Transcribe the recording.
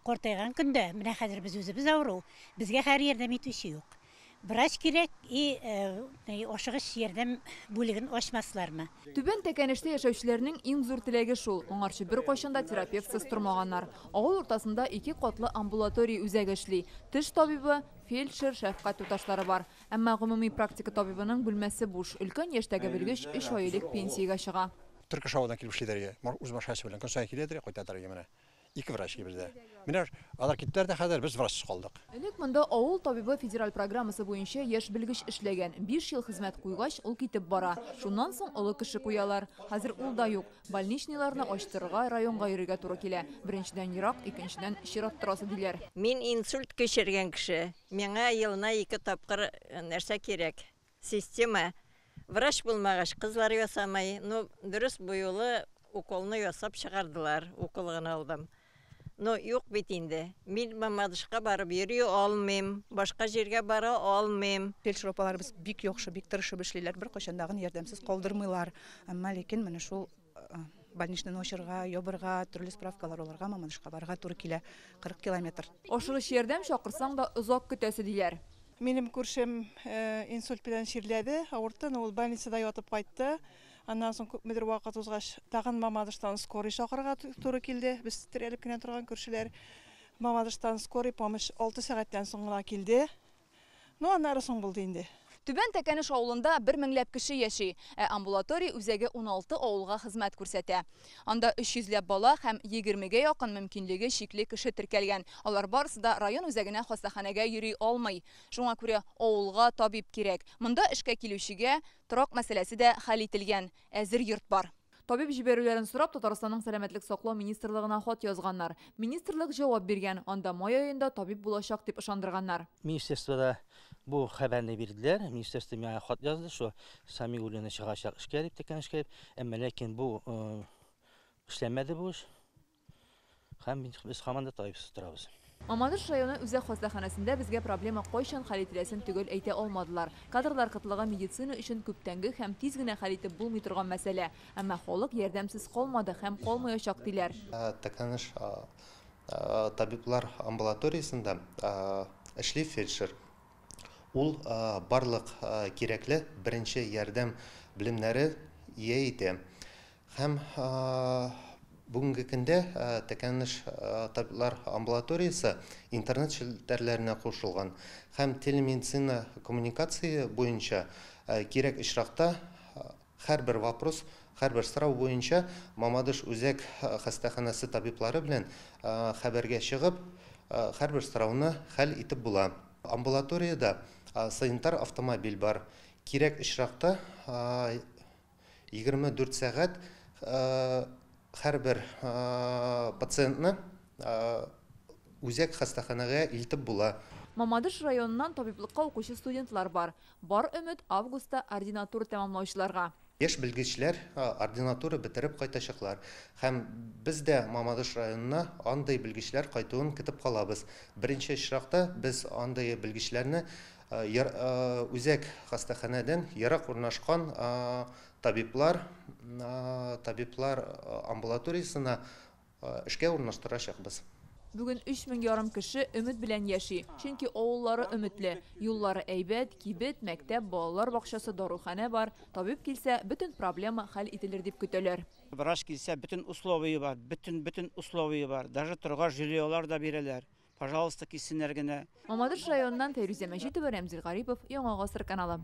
Картайган көндә, менә хәзер без үзебез авыру, безгә хәзер ярдәм итүче юк. Врач кирәк и ашыгыч ярдәм бүлеген ачмаслармы? Түбән Тәкәнештә яшәүчеләрнең иң зур теләге шул. Моңарчы беркайчан да терапевтсыз тормаганнар. Авыл уртасында ике катлы амбулатория үзәге эшли. Теш табибы, фельдшер, шәфкать туташлары бар. Әмма гомуми практика табибының бүлмәсе буш. Өлкән яшьтәге белгеч өч ай элек пенсиягә чыга. Төркеш авылдан килеп эшлиләр, үз машинасы белән. Көн саен киләдер, кайтадыр менә. Ике врач бездә. Менә алар киттеләр дә хәзер без врачсыз калдык. Элек монда авыл табибы федераль программасы буенча яшь белгеч эшләгән. 5 ел хезмәт куйгач, ул китеп бара. Шуннан соң олы кеше куялар. Хәзер ул да юк. Больничныйларны ачтырырга районга йөрергә туры килә. Беренчедән ерак, икенчедән чират торасы диләр. Мин инсульт кичергән кеше. Миңа елына 2 тапкыр нәрсә кирәк? Система. Врач булмагач, кызлар ясамай. Ну, дөрес бу юлы уколны ясап чыгардылар, укол гына алдым. Но юк бит инде. Мин Мамадышка барып йөри алмыйм, башка җиргә бара алмыйм. Фельдшер апаларыбыз бик яхшы, бик тырышып эшлиләр, беркайчан да ярдәмсез калдырмыйлар. Әмма ләкин менә шул больничныйны ачырга, ябырга, төрле справкалар алырга Мамадышка барырга туры килә. 40 километр. Ашыгыч ярдәм чакырсаң да озак көтәсе диләр. Минем күршем инсульт белән чирләде, авыртты, но ул больницада ятып кайтты. Аннан соң күпмедер вакыт узгач, тагын Мамадыштан скорый чакырырга туры килде. Без терәлеп кенә торган күршеләр. Мамадыштан скорый помощь 6 сәгатьтән соң гына килде. Ну, аннары соң булды инде. Түбән Тәкәнеш авылында 1 меңләп кеше яши, ә амбулатория үзәге 16 авылга хезмәт күрсәтә. Анда 300 ләп бала һәм 20-гә якын мөмкинлеге чикле кеше теркәлгән. Алар барысы да район үзәгенә хастаханәгә йөри алмый. Шуңа күрә авылга табиб кирәк. Монда эшкә килүчегә торак мәсьәләсе дә хәл ителгән. Әзер йорт бар. Табиб җибәрүләрен сорап Татарстанның сәламәтлек саклау министрлыгына хат язганнар. Министрлык җавап биргән. Анда май аенда табиб булачак дип ышандырганнар. Министерствода бу хәбәрне бирделәр. Министерство миңа хат язды, шо Самигуллина чыгачак эшкә дип, Тәкәнешкә дип. Әмма ләкин бу эшләмәде бу эш. Һәм без һаман да табибсыз торабыз. Мамадыш районы үзәк хастаханәсендә безгә проблема кайчан хәл ителәсен төгәл әйтә алмадылар. Кадрлар кытлыгы медицина өчен күптәнге һәм тиз генә хәл итеп булмый торган мәсьәлә. Әмма халык ярдәмсез калмады һәм калмаячак диләр. Тәкәнеш табиблар амбулаториясендә эшли фельдшер. Ул барлык кирәкле беренче ярдәм белемнәре ия итә. Һәм бүгенге көндә Тәкәнеш табиблар амбулаториясе интернет челтәрләренә кушылган һәм телемедицина коммуникация буенча кирәк очракта һәрбер вопрос, һәрбер сорау буенча Мамадыш үзәк хастаханәсе табиблары белән хәбәргә чыгып, һәрбер сорауны хәл итеп була. Амбулаторияда санитар автомобиль бар. Кирәк очракта 24 сәгать һәрбер пациентны үзәк хастаханәгә илтеп була. Мамадыш районыннан табиблыкка укучы студентлар бар. Бар өмет августта ординатура тәмамлаучыларга. Яшь белгечләр ординатура бетереп кайтачаклар. Һәм без дә Мамадыш районына андый белгечләр кайтуын көтеп калабыз. Беренче очракта без андый белгечләрне үзәк хастаханәдән ерак урнашкан табиблар амбулаториясенә эшкә урнаштырачакбыз. Бүген 3500 кеше өмет белән яши, чөнки авыллары өметле. Юллары әйбәт, кибет, мәктәп, балалар бакчасы, даруханә бар. Табиб килсә, бөтен проблема хәл ителер дип көтәләр. Врач килсә, бөтен условия бар, бөтен условия бар. Даже торга жильелар да бирәләр. Пожалуйста, килсеннәр генә. Мамадыш районыннан Фәйрүзә Мәҗитова, Рәмзил Гарипов, Яңа Гасыр каналы.